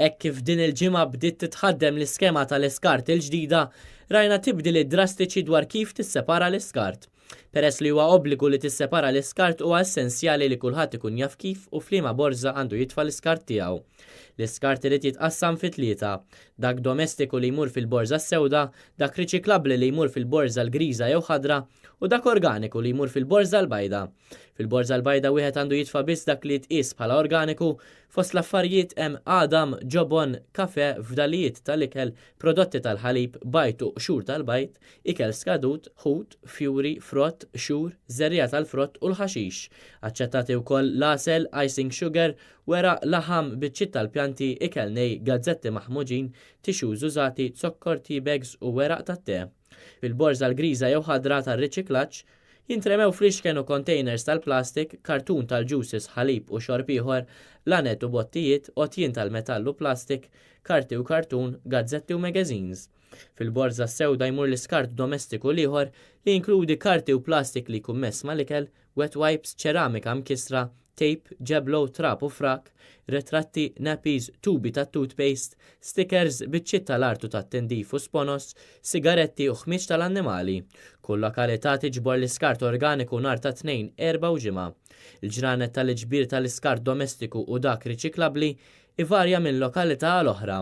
Hekk kif din il-ġimgħa bdiet titħaddem l-iskema tal-iskart il-ġdida, rajna tibdiliet drastiċi dwar kif tissepara l-iskart. Peress li huwa obbligu li tissepara l-iskart huwa essenzjali li kulħadd ikun jaf kif u f'liema borża għandu jitfa' l-iskart tiegħu. L-iskart irid jitqassam fi tlieta, dak domestiku li jmur fil-borża s-sewda, dak riċiklabbli li jmur fil-borża l-griża jew ħadra u dak organiku li jmur fil-borża l-bajda. Fil-borża l-bajda wieħed għandu jitfa' biss dak li jitqies bħala organiku, fost l-affarijiet hemm għadam, ġobon, kafè, fdalijiet tal-ikel, prodotti tal-ħalib, bajd u qxur tal-bajd, ikel skadut, ħut, fjuri, frott, qxur, żerriegħa tal-frott u l-ħaxix. Aċċettati wkoll l-għasel, icing sugar, weraq, laħam, biċċiet tal-pjanti, ikel nej, gazzetti maħmuġin, tissues użati, zokkor, tea bags u weraq tat-te. Fil-borża l-griża jew ħadra tar-riċiklaġġ, jintremew fliexken u kontejners tal-plastik, kartun tal-juices, ħalib u xorb ieħor, laned u bottijiet, għotjien tal-metall u plastik, karti u kartun, gazzetti u magazines. Fil-borża s-sewda jmur l-iskart domestiku l-ieħor li jinkludi karti u plastik li jkun mess mal-ikel, wet wipes, ċeramika mkissra, tape, ġeblo, trab u frak, ritratti, nappies, tubi tat-toothpaste, stickers, biċċiet tal-art u tat-tindif u sponos, sigaretti u ħmieġ tal-annimali. Kull lokalità tiġbor l-iskart organiku nhar ta' Tnejn, Erbgħa u Ġimgħa. Il-ġranet tal-iġbir tal-iskart domestiku u dak riċiklabbli ivarja minn lokalità għal oħra.